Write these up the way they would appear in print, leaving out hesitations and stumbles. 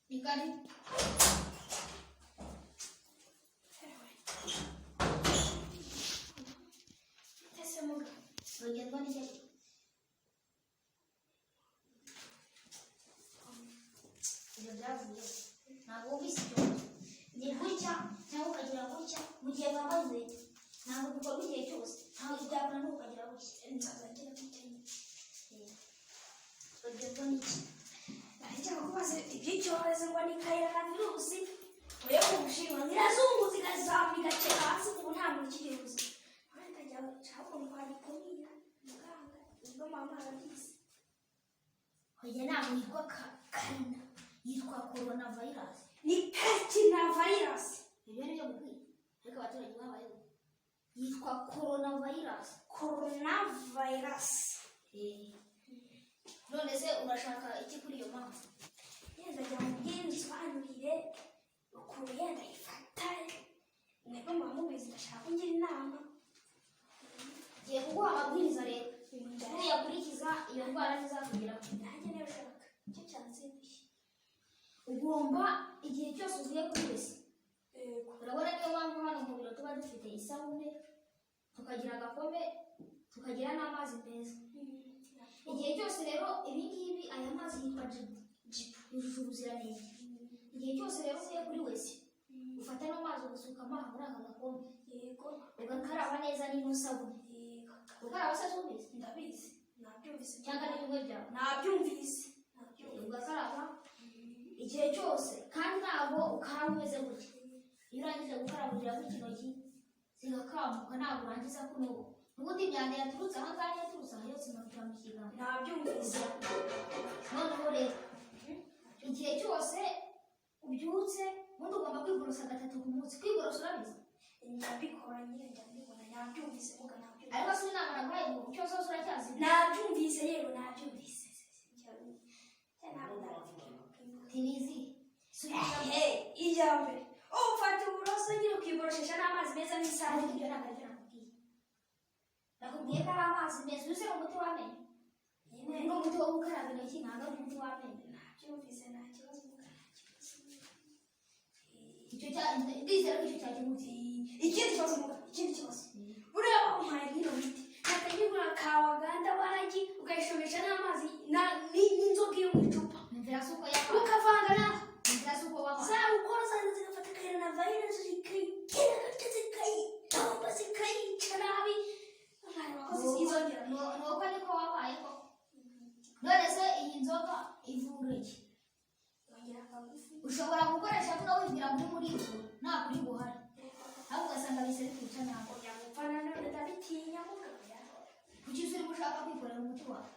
Ni karibu. Ese muga. Urugendo n'icyo ibyo byavuye ntabwo wumvise icyorezo ni gutya cyangwa ukagira gutya mu gihe wambaye inkweto ntabwo bikorwa igihe cyose ntabwo byakora n'ubu ukagira gutya. Nzaza ngira gutya nyine. Urugendo n'iki? Nahita kubaza iby'icyorezo ngo ni kayira virusi oya mu Bushinwa irazunguza igazamuka igakera hasi ubu nta muntu ukigira ubuzima. Wenda njya nshaka ukuntu twagikumira muganga ubwo mama arabizi. Oya, ntabwo yitwa karina, yitwa corona virus. Ni kakina virus. Ibyo ni byo mukwiye, ariko abaturage babayeho yitwa corona virus. Corona virus. None se urashaka iki kuri iyo mpamvu? Yenda njya mubwire nsobanurire ukuntu yenda ifata mwebwe muba mubizi, ndashaka ko ngira inama. Ngiye kuguha amabwiriza rero, nuyakurikiza iyo ndwara ntizakugeraho. Nanjye niyo ushaka icyo cyanzinduye. Ugomba igihe cyose uvuye kuri wese. Yego. Urabona, niyo mpamvu hano mu biro tuba dufite isabune, tukagira agakombe, tukagira n'amazi meza. Igihe cyose rero ibi ngibi, aya mazi yitwa Jibu, Jibu. Yujuje ubuziranenge. Igihe cyose rero uvuye kuri wese, ufata ano mazi ugasukamo aha muri aka gakombe. Yego. Ugakaraba neza n'ino sabune. Yego. Gukaraba se subizi? Ndabizi, nabyumvise. Cyangwa n'ibimwe byawe? Nabyumvise, nabyumvise. Ugakaraba igihe cyose, kandi ntabwo ukaraba umeze gutya. Iyo urangije gukaraba ugira gutya, intoki zigakamuka, ntabwo urangiza kuno. Ubundi imyanda yaturutse aha ngaha, yaturutse aha yose imanukira mu kiganza. Nabyumvise. Noneho rero igihe cyose ubyutse, ubundi ugomba kwigorosa gatatu ku munsi. Kwigorosa urabizi? Ndabikora nyine, njya mbibona, nabyumvise muga, nabyumvise. Ariko si inama naguhaye ngo icyo zose uracyazi? Nabyumvise, yego, nabyumvise. Tinizi subiza. Iya mbere ufata uburoso nyine ukiboroshesha n'amazi meza n'isabune. Ariko ibyo ntabwo aribyo nakubwiye. Nakubwiye ko ari amazi meza uzi, ni umuti w'amenyo. Nyine. Ni umuti wo gukaraba intoki, ntabwo ari umuti w'amenyo. Nabyumvise, nta kibazo muga, nta kibazo. Icyo cya ndizera ko icyo cyakemutse. Ikindi kibazo muga, ikindi kibazo, buriya bamuhaye nk'ino miti ntakanyigura kawaganda waragi ukayishomesha n'amazi n'inzoga iyo mu icupa. Imvira si uko yabaye. Ukavanga na Imvira si uko wabaye. za ukora zanda zigafata kayira virus zikayigira gutya, zikayitomba, zikayica nabi. Umwana wakoze izongera. Ni uko niko wabaye koko. None se iyi nzoga ivura iki? Yongera akagufi. Ushobora gukoresha buno wibwira ngo uri muri ivura, nta kuri guhari, ahubwo ugasanga bise bikwica nabi. Oya, gupfa nanone ndabitinya mugabo ya. Kuki se urimo ushaka kwikorera umuti wawe?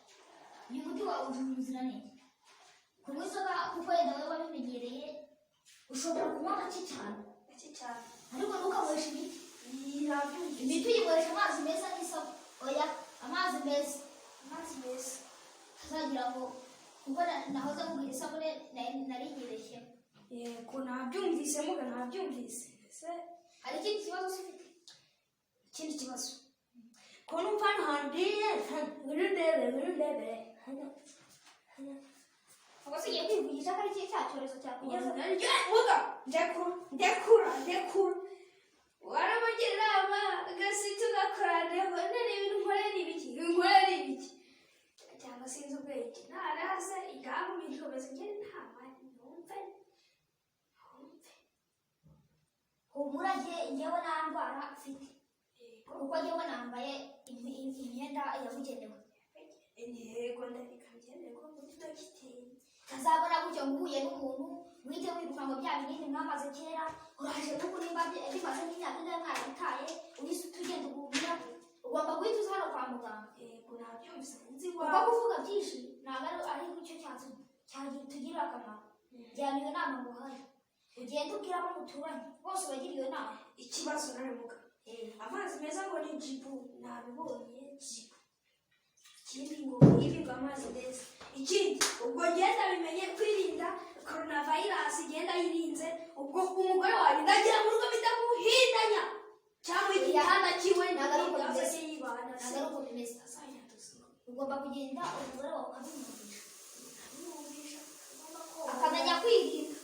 Uyu muti wawe wujuje ubuziranenge. Kunywa inzoga kuko wenda wowe wabimenyereye, ushobora kunywa gake cyane. Gake cyane. Ariko ntukanyweshe imiti. Nabyumvise. Imiti uyinywesha amazi meza n'isabune. Oya, amazi meza. Amazi meza. Tuzagira ngo kuko nahoze nkubwira isabune, nari nyibeshyeho. Yego, nabyumvise muga, nabyumvise. Ese Hari ikindi kibazo se ufite? Ikindi kibazo, ko numva hano hantu ngiye hano, ngwino ndebe, ngwino ndebe hano, hano. Ubwo se ugiye kwivugisha ko ari cya cyorezo cyakugeza? Muga, ndekura, ndekura, ndekura. Waramugira inama gasi tugakoraneho none ibintu nkorera ni ibiki? Nkorera ni ibiki? Cyangwa sinzi ubwenge naraza ingamba bikomeza ngira inama numve, numve. Humura, njyewe nta ndwara mfite, kuko njyewe nambaye imyenda yabugenewe. Yego, ndabika mbyemere ko muri dogiteri. Utazabona gutyo ngo uhuye n'umuntu uhite wiruka ngo bya binini mwamaze kera uraje kuko nimba bimaze nk'imyaka ingahe mwarabitaye, uhise utugenda ugumira. Ugomba guhita uza hano kwa muganga. Yego, nabyumvise, nzi Kuko iwawe. kuvuga byinshi ntabwo ari cyo cyatugirira akamaro. Jyana iyo nama nguhaye, ugende ubwire abo muturanye bose bagira iyo nama. Ikibazo nawe muga, amazi meza ngo ni Jibu, nabibonye Jibu. Ikindi ngo ibi ngo amazi meza. Ikindi ubwo ngenda bimenye kwirinda coronavirus, igenda yirinze. Ubwo umugore wanjye ndagira mu rugo bitamuhindanya cyangwa igitanda kiwe. Ntabwo ari uko bimeze. Azajye yibana. Ntabwo ari uko bimeze. Azanyanduza. Ugomba kugenda umugore wawe ukabimwumvisha. Abimwumvisha agomba koga. Akamenya kwirinda.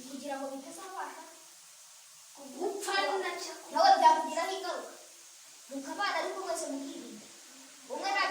Kugira ngo bitazabasha gupfa, na cyo. Nawe byakugiraho ingaruka, mukabana ariko mwese mukirinda. Umwe nta